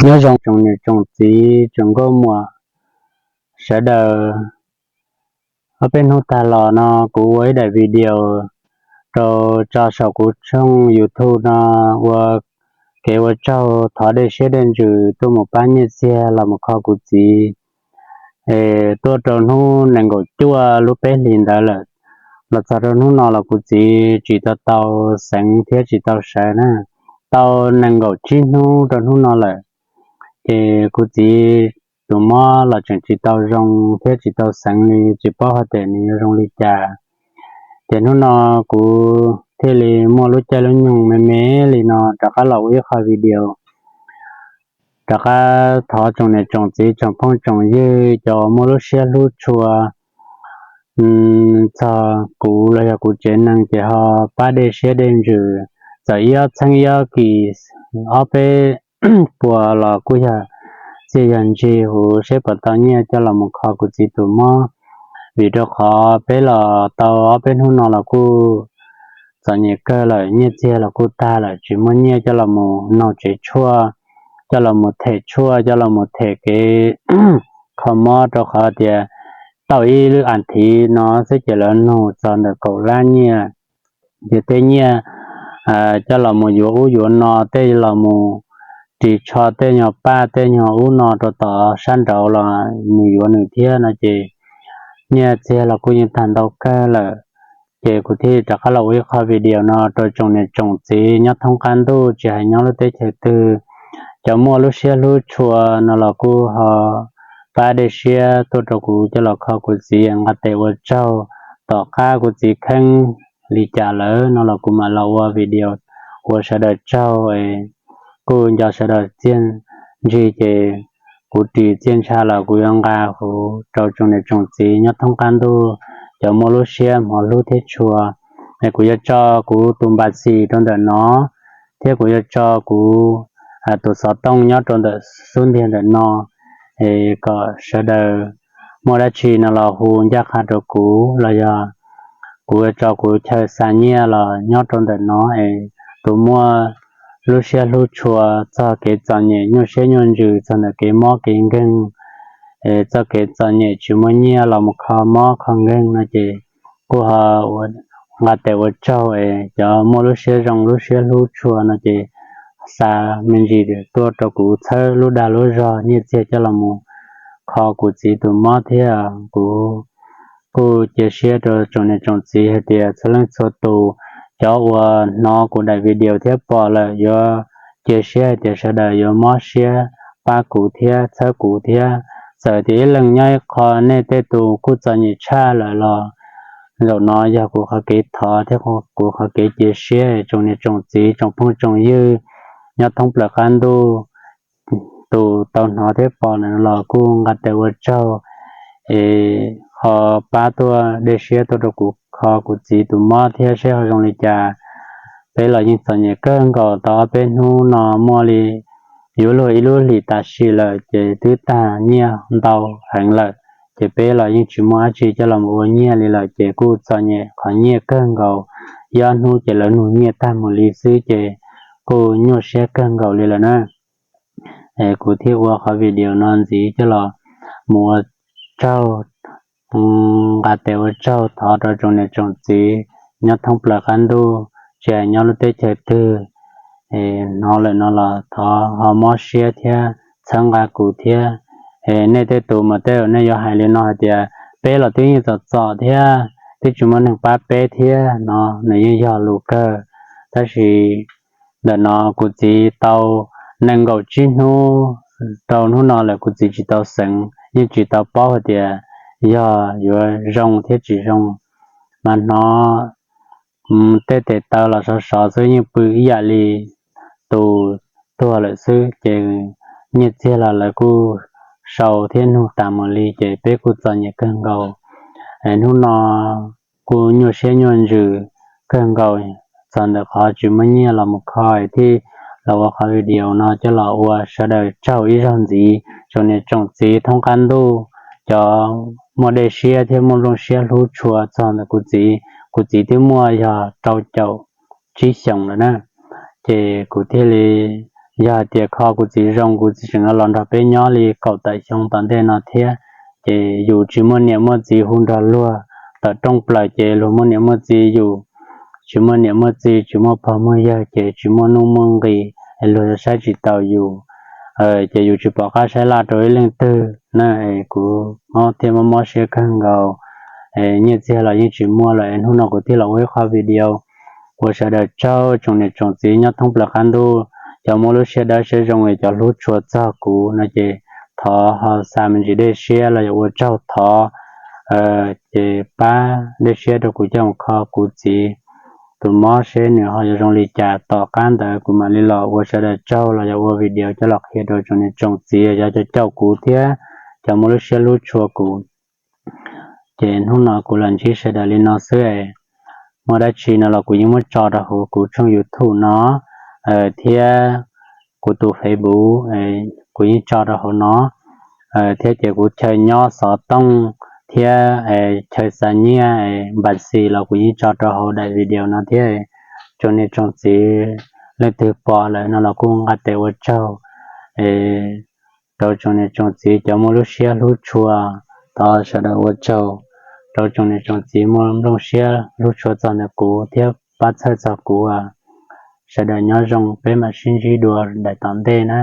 Nyob zoo tsoom niam tsoom txiv tsoom nkauj muam sawv daws. Ob peb hnub tag los no kuv ua ib daim video rau tso saum kuv tshooj YouTube no ua kev ua tsaug thov dej siab dej ntsws tuaj mus pab nyiaj txiag los mus kho kuv txiv. Tuaj rau hnub nees nkaum cuaj lub peb hlis ntawd lawm, los txog rau hnub no los kuv txiv tsis tau tau xeev thiab tsis tau sawv na. Tau nees nkaum tsib hnub rau hnub no lawm, ces kuv txiv tus mob los tseem tsis tau zoo thiab tsis tau xeev li, tsis paub hais tias nws yuav zoo li cas. Ces hnub no kuv thiaj li muaj lub caij lub nyoog me me li no rov qab los ua ib qho video rov qab thov tsoom niam tsoom txiv tsoom phooj tsoom ywg cov uas muaj lub siab hlub tshua txog kuv los yog kuv tsev neeg ces ho pab dej siab dej ntsws, txawm ib ob txheeb ib ob kis ob peb puas los kuj yog txiaj yog ntsig huv seb puas tau nyiaj coj los mus kho kuv txiv tus mob. Vim rau qhov peb los tau ob peb hnub no los kuj txom nyem kawg lawm, nyiaj txiag los kuj tag lawm, tsis muaj nyiaj coj los mus nug tsev tshuaj, coj los mus them tshuaj, coj los mus them kev kho mob, rau qhov tias tau ib lub as thiv no xwb ces lawv nug txog ntawm kaum lab nyiaj. Ces tej nyiaj coj los mus yuav ub yuav no, tej los mus ris tsho tej nyuag paj tej nyuag ub no rau tom sab nraud los nws yuav nws thiab no ces nyiaj txiag los kuj yeej tag ntau kawg lawm. Ces kuv thiaj rov qab los ua ib qho video no rau tsoom niam tsoom txiv nyob thoob qab ntuj, tsis hais nyob lub teb chaws twg, cov muaj lub siab hlub tshua no los kuj ho pab dej siab tuaj rau kuv coj los kho kuv txiv, nqa tes ua tsaug. Tom qab kuv txiv kheeb li cas lawm no los kuv mam los ua video ua sawv daws tsaug, kuj nco sawv daws txiaj ntsig ces kuv ris txiaj ntsha los kuv yuav nqa huv rau tsoom niam tsoom txiv nyob thoob qab ntuj, cov muaj lub siab hmov hlub thiab tshua. Es kuv yuav tso kuv tus npas xis rau ntawm no, thiab kuv yuav tso kuv tus xov tooj nyob rau ntawm xub ntiag ntawm no, es kom sawv daws muaj dab tsi no los hu ncaj qha rau kuv los yog kuv yuav tso kuv chaw xa nyiaj los nyob rau ntawm no. Es tus muaj lub siab hlub tshua txog kev txom nyem nyuaj siab nyuaj ntsws txog ntawm kev mob kev nkeeg, es txoj kev txom nyem tsis muaj nyiaj los mus kho mob kho nkeeg no ces kuj ho nqa tes ua tsaug es cov muaj lub siab zoo lub siab hlub tshua no ces xa me ntsis tuaj rau kuv txhawb lub dag lub zog nyiaj txiag coj los mus kho kuv txiv tus mob thiab. Kuv kuj cia siab rau tsoom niam tsoom txiv hais tias txhua leej txhua tus, cov uas hnov kuv daim video thiab pom lawm yuav cia siab hais tias sawv daws yuav mob siab pab kuv thiab txhawb kuv thiab. Txawm tias ib leeg nyob ib qho nej tej tus kuj txom nyem tshaj lawm los zaum no yog kuv qhov kev thov thiab kuv qhov kev cia siab. Tsoom niam tsoom txiv tsoom phooj tsoom ywg nyob thoob plaws qab ntuj, tus tau hnov thiab pom lawm los kuj nqa tes ua tsaug, es ho pab tuaj dej siab tuaj rau kuv kho kuv txiv tus mob thiab seb ho zoo li cas. Peb los yeej txom nyem kawg nkaus tau ob peb hnub no muaj li yuav luag ib lub hlis tam sim lawm ces twb tag nyiaj ntau heev lawm, ces peb los yeej tsis muaj dab tsi coj los ua nyiaj li lawm ces kuj txom nyem qhov nyiaj kawg nkaus. Ib ob hnub ces lawv nug nyiaj tag mus li xwb ces kuj nyuaj siab kawg nkaus li lawm na. Kuv thiaj ua qhov video no ntxiv coj los mus ua tsaug, nqa tes ua tsaug thov rau tsoom niam tsoom txiv nyob thoob plaws qab ntuj, tsis hais nyob lub teb chaws twg, hnov lawm no los thov ho mob siab thiab txhawb nqa kuv thiab. Nej tej tus mas tej zaum nej yuav hais li no hais tias peb los twb yeej txom txom thiab twb tsis muaj neeg pab peb thiab no, nws yeej yog lus kawg. Tab sis ntawm no kuv txiv tau nees nkaum tsib hnub rau hnub no lawm kuv txiv tsis tau xeev, yeej tsis tau paub hais tias yog yuav zoo thiab tsis zoo. Mas hnov tej tes taw los sov sov xwb, yeej pw ib yam li tus tuag lawm xwb ces nyiaj txiag los lawv kuj sau thiab nug tas mus li ces peb kuj txom nyem kawg nkaus. Hnub no kuj nyuaj siab nyuaj ntsws kawg nkaus txog ntawm qhov tsis muaj nyiaj los mus kho, thiaj los ua qhov video no coj los ua sawv daws tsaug ib zaug ntxiv. Tsoom niam tsoom txiv thoob qab ntuj, cov muaj dej siab thiab muaj nplooj siab hlub tshua txog ntawm kuv txiv, kuv txiv twb muaj yog rau caum tsib xyoos lawm na, ces kuv thiaj li Yog hais tias kho kuv txiv zoo, kuv txiv tseem los nrog peb nyob li kaum tawm xyoo tom ntej no thiab, ces yus tsis muaj niam muaj txiv hu nrog luag tawm rooj plaws, ces luag muaj niam muaj txiv, yus tsis muaj niam muaj txiv, tsis muaj pog muaj yawg, ces tsis muaj nuj muaj nqis, es luag saib tsis taus yus, ces yus tsis pom qab saib laj rau ib leej twg na. Kuv mob thiab mob mob siab kawg nkaus, nyiaj txiag los yeej tsis muaj lawm, es hnub no kuv thiaj los ua ib qho video ua sawv daws tsaug. Tsoom niam tsoom txiv nyob thoob plaws qab ntuj, cov muaj lub siab dawb siab zoo es cov hlub tshua txog kuv no ces thov ho xa me ntsis dej siab los yog ua tsaug thov, ces pab dej siab rau kuv coj mus kho kuv txiv tus mob seb nws ho yuav zoo li cas. Tom qab ntawd kuv mam li los ua sawv daws tsaug los yog ua video coj los qhia rau tsoom niam tsoom txiv, yog cov caum kuv thiab cov muaj lub siab hlub tshua kuv. Ces hnub no kuv los ntsib sawv daws li no xwb. Muaj dab tsi no los kuv yeej muab tso rau hauv kuv tshooj YouTube no, thiab kuv tus Facebook kuv yeej tso rau hauv no, thiab ces kuv chaw nyob xov tooj thiab chaw xa nyiaj npas xis los kuv yeej tso rau hauv daim video no thiab. Tsoom niam tsoom txiv leej twg pom lawm no los kuj nqa tes ua tsaug rau tsoom niam tsoom txiv cov muaj lub siab hlub tshua. Thov sawv daws ua tsaug rau tsoom niam tsoom txiv muaj nplooj siab hlub tshua txog ntawm kuv thiab pab txhawj txog kuv. Sawv daws nyob zoo, peb mam sib ntsib dua daim tom ntej na.